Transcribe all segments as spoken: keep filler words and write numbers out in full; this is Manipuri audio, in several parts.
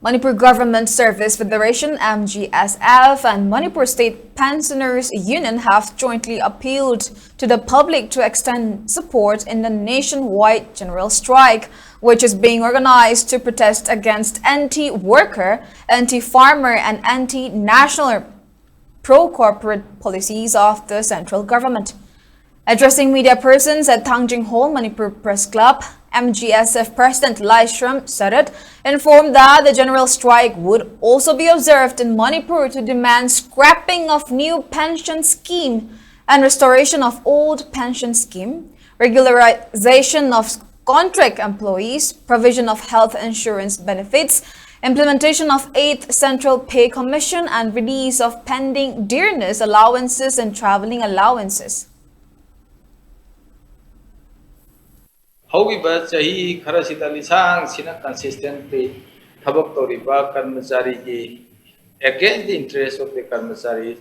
Manipur Government Service Federation, M G S F, and Manipur State Pensioners Union have jointly appealed to the public to extend support in the nationwide general strike, which is being organized to protest against anti-worker, anti-farmer, and anti-national pro-corporate policies of the central government. Addressing media persons at Thangjing Hall, Manipur Press Club, M G S F President Laishram Sarat informed that the general strike would also be observed in Manipur to demand scrapping of new pension scheme and restoration of old pension scheme, regularization of contract employees, provision of health insurance benefits, implementation of eighth Central Pay Commission, and release of pending dearness allowances and traveling allowances. ꯍꯧꯈꯤꯕ ꯆꯍꯤ ꯈꯔꯁꯤꯗ ꯂꯤꯁꯥꯡꯁꯤꯅ consistently ꯊꯕꯛ ꯇꯧꯔꯤꯕ ꯀꯔꯃꯆꯥꯔꯤꯒꯤ against the interest of the ꯀꯔꯃꯆꯥꯔꯤ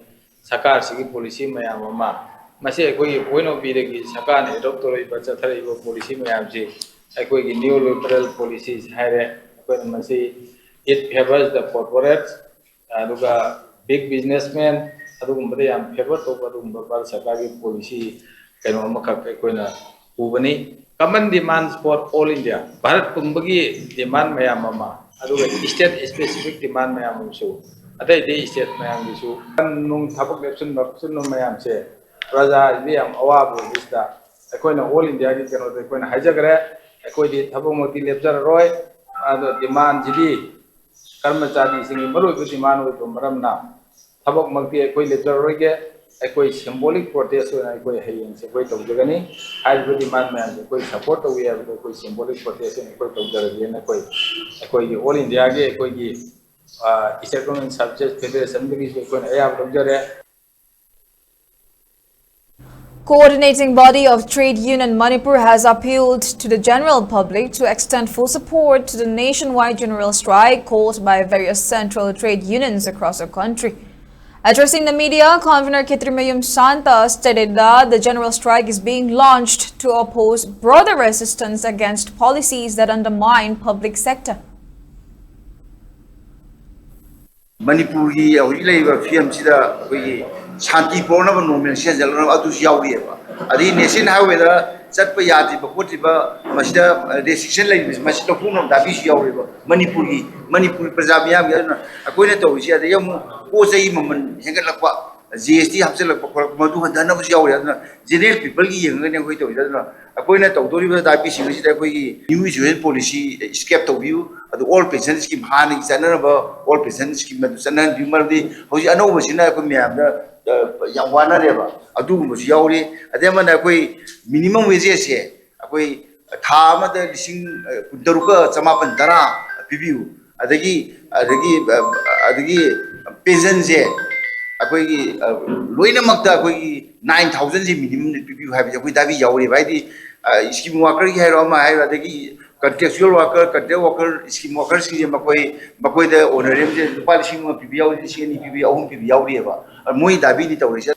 ꯁꯔꯀꯥꯔꯁꯤꯒꯤ policy ꯃꯌꯥꯝ ꯑꯃ ꯃꯁꯤ ꯑꯩꯈꯣꯏꯒꯤ ꯄꯣꯏꯟ ꯑꯣꯐ ꯚ꯭ꯌꯨꯗꯒꯤ ꯁꯔꯀꯥꯔꯅ ꯑꯦꯗꯣꯞ ꯇꯧꯔꯛꯏꯕ ꯆꯠꯊꯔꯛꯏꯕ policy ꯃꯌꯥꯝꯁꯤ ꯑꯩꯈꯣꯏꯒꯤ ꯅꯤꯌꯣ ꯂꯤꯕꯔꯦꯜ ꯄꯣꯂꯤꯁꯤꯁ ꯍꯥꯏꯔꯦ꯫ ꯑꯩꯈꯣꯏꯅ ꯃꯁꯤ it favors the corporate ꯑꯗꯨꯒ big businessman ꯑꯗꯨꯒꯨꯝꯕꯗ ꯌꯥꯝ ꯐꯦꯚꯔ ꯇꯧꯕ ꯑꯗꯨꯒꯨꯝꯕ ꯚꯥꯔꯠ ꯁꯔꯀꯥꯔꯒꯤ ꯄꯣꯂꯤꯁꯤ ꯀꯩꯅꯣ ꯑꯃꯈꯛ ꯑꯩꯈꯣꯏꯅ ꯎꯕꯅꯤ꯫ Common demands for all India, Bharat ꯄꯨꯝꯕꯒꯤ ꯗꯤꯃꯥꯟ ꯃꯌꯥꯝ ꯑꯃ ꯑꯗꯨꯒ state specific demand ꯃꯌꯥꯝ ꯑꯃꯁꯨ ꯑꯇꯩ ꯑꯇꯩ state ꯃꯌꯥꯝꯒꯤꯁꯨ ꯅꯨꯡ ꯊꯕꯛ ꯂꯦꯞꯁꯤꯟꯕ ꯈꯣꯠꯆꯤꯟꯕ ꯃꯌꯥꯝꯁꯦ ꯄ꯭ꯔꯖꯥꯒꯤꯗꯤ ꯌꯥꯝ ꯑꯋꯥꯕ ꯑꯣꯏꯕꯁꯤꯗ ꯑꯩꯈꯣꯏꯅ all Indiaꯒꯤ ꯀꯩꯅꯣꯗ ꯑꯩꯈꯣꯏꯅ ꯍꯥꯏꯖꯈ꯭ꯔꯦ꯫ ꯑꯩꯈꯣꯏꯗꯤ ꯊꯕꯛꯃꯛꯇꯤ ꯂꯦꯞꯆꯔꯔꯣꯏ꯫ ꯑꯗꯣ ꯗꯤꯃꯥꯟꯁꯤꯗꯤ ꯀꯔꯃꯆꯥꯔꯤꯁꯤꯡꯒꯤ ꯃꯔꯨꯑꯣꯏꯕ ꯗꯤꯃꯥꯟ ꯑꯣꯏꯕ ꯃꯔꯝꯅ ꯊꯕꯛꯃꯛꯇꯤ ꯑꯩꯈꯣꯏ ꯂꯦꯞꯆꯔꯔꯣꯏꯒꯦ꯫ ꯑꯩꯈꯣꯏ symbolic protest ꯑꯣꯏꯅ ꯑꯩꯈꯣꯏ ꯍꯌꯦꯡꯁꯦ ꯑꯩꯈꯣꯏ ꯇꯧꯖꯒꯅꯤ꯫ ꯍꯥꯏꯔꯤꯕ ꯗꯤꯃꯥꯟ ꯃꯌꯥꯝꯁꯦ ꯑꯩꯈꯣꯏ ꯁꯄꯣꯔꯠ ꯇꯧꯏ ꯍꯥꯏꯕꯗꯣ ꯑꯩꯈꯣꯏ symbolic protest ꯑꯣꯏꯅ ꯑꯩꯈꯣꯏ ꯇꯧꯖꯔꯒꯦꯅ ꯑꯩꯈꯣꯏ ꯑꯩꯈꯣꯏꯒꯤ all Indiaꯒꯤ ꯑꯩꯈꯣꯏꯒꯤ East African Services Federationꯗꯒꯤꯁꯨ ꯑꯩꯈꯣꯏꯅ ꯑꯌꯥꯕ ꯂꯧꯖꯔꯦ꯫ Coordinating body of Trade Union Manipur has appealed to the general public to extend full support to the nationwide general strike called by various central trade unions across the country. Addressing the media, Convener Khitrimayum Santa stated that the general strike is being launched to oppose broader resistance against policies that undermine public sector. ꯃꯅꯤꯄꯨꯔꯒꯤ ꯍꯧꯖꯤꯛ ꯂꯩꯔꯤꯕ ꯐꯤꯕꯝꯁꯤꯗ ꯑꯩꯈꯣꯏꯒꯤ ꯁꯥꯟꯇꯤ ꯄꯣꯔꯛꯅꯕ, ꯅꯣꯔꯃꯦꯜ ꯁꯦꯟꯖꯜꯂꯛꯅꯕ ꯑꯗꯨꯁꯨ ꯌꯥꯎꯔꯤꯑꯕ꯫ ꯑꯗꯒꯤ ꯅꯦꯁꯅꯦꯜ ꯍꯥꯏꯋꯦꯗ ꯆꯠꯄ ꯌꯥꯗ꯭ꯔꯤꯕ ꯈꯣꯠꯇ꯭ꯔꯤꯕ, ꯃꯁꯤꯗ ꯔꯦꯁꯇ꯭ꯔꯤꯛꯁꯟ ꯂꯩꯔꯤꯕꯁꯤ, ꯃꯁꯤ ꯂꯧꯊꯣꯛꯅꯕ ꯗꯥꯕꯤꯁꯨ ꯌꯥꯎꯔꯤꯕ ꯃꯅꯤꯄꯨꯔꯒꯤ, ꯃꯅꯤꯄꯨꯔꯒꯤ ꯄ꯭ꯔꯖꯥ ꯃꯤꯌꯥꯝꯒꯤ꯫ ꯑꯗꯨꯅ ꯑꯩꯈꯣꯏꯅ ꯇꯧꯔꯤꯁꯤ, ꯑꯗꯒꯤ ꯑꯃꯨꯛ ꯄꯣꯠ ꯆꯩ ꯃꯃꯜ ꯍꯦꯟꯒꯠꯂꯛꯄ, ꯖꯤ ꯑꯦꯁ ꯇꯤ ꯍꯥꯞꯆꯤꯜꯂꯛꯄ ꯈꯣꯠꯂꯛꯄ, ꯃꯗꯨ ꯍꯟꯊꯅꯕꯁꯨ ꯌꯥꯎꯔꯤ꯫ ꯑꯗꯨꯅ ꯖꯦꯅꯔꯦꯜ ꯄꯤꯄꯜꯒꯤ ꯌꯦꯡꯉꯒꯅꯤ ꯑꯩꯈꯣꯏ ꯇꯧꯔꯤꯁꯦ꯫ ꯑꯗꯨꯅ ꯑꯩꯈꯣꯏꯅ ꯇꯧꯗꯧꯔꯤꯕ ꯗꯥꯕꯤꯁꯤꯡ ꯑꯁꯤꯗ ꯑꯩꯈꯣꯏꯒꯤ ꯅ꯭ꯌꯨ ꯏꯟꯁꯨꯔꯦꯟꯁ ꯄꯣꯂꯤꯁꯤ ꯁ꯭ꯀꯦꯞ ꯇꯧꯕꯤꯌꯨ, ꯑꯗꯨ ꯑꯣꯜ ꯄꯦꯟꯁꯟ ꯁ꯭ꯀꯤꯝ, ꯍꯥꯟꯅꯒꯤ ꯆꯠꯅꯔꯝꯕ ꯑꯣꯜ ꯄꯦꯟꯁꯟ ꯁ꯭ꯀꯤꯝ ꯑꯗꯨ ꯆꯠꯅꯍꯟꯕꯤꯌꯨ꯫ ꯃꯔꯝꯗꯤ ꯍꯧꯖꯤꯛ ꯑꯅꯧꯕꯁꯤꯅ ꯑꯩꯈꯣꯏ ꯃꯌꯥꯝꯗ, ꯑ, ꯌꯥꯝ ꯋꯥꯅꯔꯦꯕ꯫ ꯑꯗꯨꯒꯨꯝꯕꯁꯨ ꯌꯥꯎꯔꯤ꯫ ꯑꯗꯩ ꯑꯃꯅ ꯑꯩꯈꯣꯏ ꯃꯤꯅꯤꯃꯝ ꯋꯦꯖꯦꯁꯁꯦ ꯑꯩꯈꯣꯏ ꯊꯥ ꯑꯃꯗ ꯂꯤꯁꯤꯡ, ꯑ, ꯀꯨꯟꯇꯔꯨꯛꯀ ꯆꯃꯥꯄꯟ ꯇꯔꯥ ꯄꯤꯕꯤꯌꯨ꯫ ꯑꯗꯒꯤ, ꯑꯗꯒꯤ, ꯑ, ꯑꯗꯒꯤ ꯄꯦꯟꯁꯟꯁꯦ ꯑꯩꯈꯣꯏꯒꯤ, ꯑ, ꯂꯣꯏꯅꯃꯛꯇ ꯑꯩꯈꯣꯏꯒꯤ ꯅꯥꯏꯟ ꯊꯥꯎꯖꯟꯁꯦ ꯃꯤꯅꯤꯃꯝꯗ ꯄꯤꯕꯤꯌꯨ ꯍꯥꯏꯕꯁꯦ ꯑꯩꯈꯣꯏ ꯗꯥꯕꯤ ꯌꯥꯎꯔꯤꯕ꯫ ꯍꯥꯏꯗꯤ, ꯑ, ꯁ꯭ꯀꯤꯝ ꯋꯥꯀꯔꯒꯤ ꯍꯥꯏꯔꯣ, ꯑꯃ ꯍꯥꯏꯔꯣ, ꯑꯗꯒꯤ ꯀꯟꯇ꯭ꯔꯦꯛꯆꯨꯋꯦꯜ ꯋꯥꯀꯔ, ꯀꯟꯇ꯭ꯔꯦꯛ ꯋꯥꯀꯔ, ꯁ꯭ꯀꯤꯝ ꯋꯥꯀꯔꯁꯤꯡꯁꯦ ꯃꯈꯣꯏ, ꯃꯈꯣꯏꯗ ꯑꯣꯅꯔꯦꯝꯁꯦ ꯂꯨꯄꯥ ꯂꯤꯁꯤꯡ ꯑꯃ ꯄꯤꯕ ꯌꯥꯎꯔꯤ, ꯂꯤꯁꯤꯡ ꯑꯅꯤ ꯄꯤꯕ, ꯑꯍꯨꯝ ꯄꯤꯕ ꯌꯥꯎꯔꯤꯑꯕ꯫ ꯑ, ꯃꯣꯏ ꯗꯥꯕꯤꯗꯤ ꯇꯧꯔꯤꯁꯦ꯫